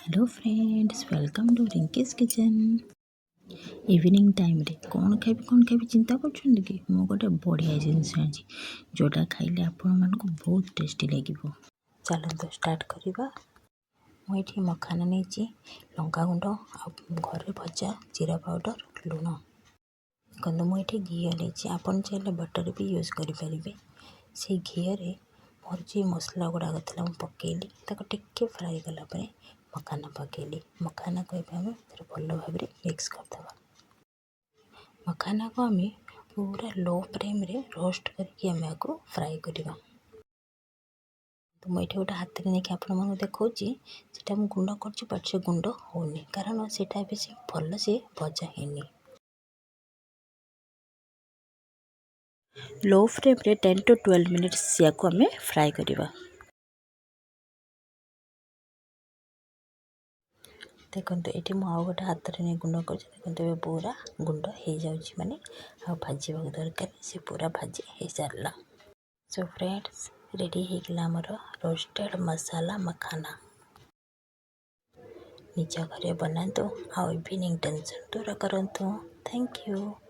Hello friends, welcome to Rinki's Kitchen। Evening ଟାଇମ୍ରେ କ'ଣ ଖାଇବି, କ'ଣ ଖାଇବି ଚିନ୍ତା କରୁଛନ୍ତି କି? ମୁଁ ଗୋଟେ ବଢ଼ିଆ ଜିନିଷ ଆଣିଛି, ଯେଉଁଟା ଖାଇଲେ ଆପଣମାନଙ୍କୁ ବହୁତ ଟେଷ୍ଟି ଲାଗିବ। ଚାଲନ୍ତୁ ଷ୍ଟାର୍ଟ କରିବା। ମୁଁ ଏଇଠି ମଖାନା ନେଇଛି, ଲଙ୍କାଗୁଣ୍ଡ ଆଉ ଘରେ ଭଜା ଜିରା ପାଉଡ଼ର, ଲୁଣ। ଦେଖନ୍ତୁ, ମୁଁ ଏଠି ଘିଅ ନେଇଛି। ଆପଣ ଚାହିଁଲେ ବଟର୍ ବି ୟୁଜ୍ କରିପାରିବେ। ସେଇ ଘିଅରେ ମୋର ଯେଉଁ ମସଲା ଗୁଡ଼ାକ ଥିଲା, ମୁଁ ପକାଇଲି। ତାକୁ ଟିକେ ଫ୍ରାଏ କଲା ପରେ ମଖାନା ପକାଇଲି। ମଖାନାକୁ ଏବେ ଆମେ ଭଲ ଭାବରେ ମିକ୍ସ କରିଦେବା। ମଖାନାକୁ ଆମେ ପୁରା ଲୋ ଫ୍ଲେମ୍ରେ ରୋଷ୍ଟ କରିକି ଆମେ ଆକୁ ଫ୍ରାଏ କରିବା। ତ ମୁଁ ଏଇଠି ଗୋଟେ ହାତରେ ନେଇକି ଆପଣମାନଙ୍କୁ ଦେଖାଉଛି। ସେଇଟା ମୁଁ ଗୁଣ୍ଡ କରୁଛି, ବଟ୍ ସେ ଗୁଣ୍ଡ ହେଉନି, କାରଣ ସେଇଟା ଏବେ ସେ ଭଲସେ ଭଜା ହେଇନି। ଲୋ ଫ୍ଲେମ୍ରେ 10 ଟୁ 12 ମିନିଟ୍ସ ୟାକୁ ଆମେ ଫ୍ରାଏ କରିବା। ଦେଖନ୍ତୁ, ଏଇଠି ମୁଁ ଆଉ ଗୋଟେ ହାତରେ ନେଇ ଗୁଣ୍ଡ କରୁଛି। ଦେଖନ୍ତୁ, ଏବେ ପୁରା ଗୁଣ୍ଡ ହେଇଯାଉଛି, ମାନେ ଆଉ ଭାଜିବାକୁ ଦରକାର, ସେ ପୁରା ଭାଜି ହେଇସାରିଲା। ସୋ ଫ୍ରେଣ୍ଡସ୍, ରେଡ଼ି ହେଇଗଲା ଆମର ରୋଷ୍ଟେଡ଼ ମସାଲା ମଖାନା। ନିଜ ଘରେ ବନାନ୍ତୁ ଆଉ ଇଭିନିଂ ଟେନସନ୍ ଦୂର କରନ୍ତୁ। Thank you.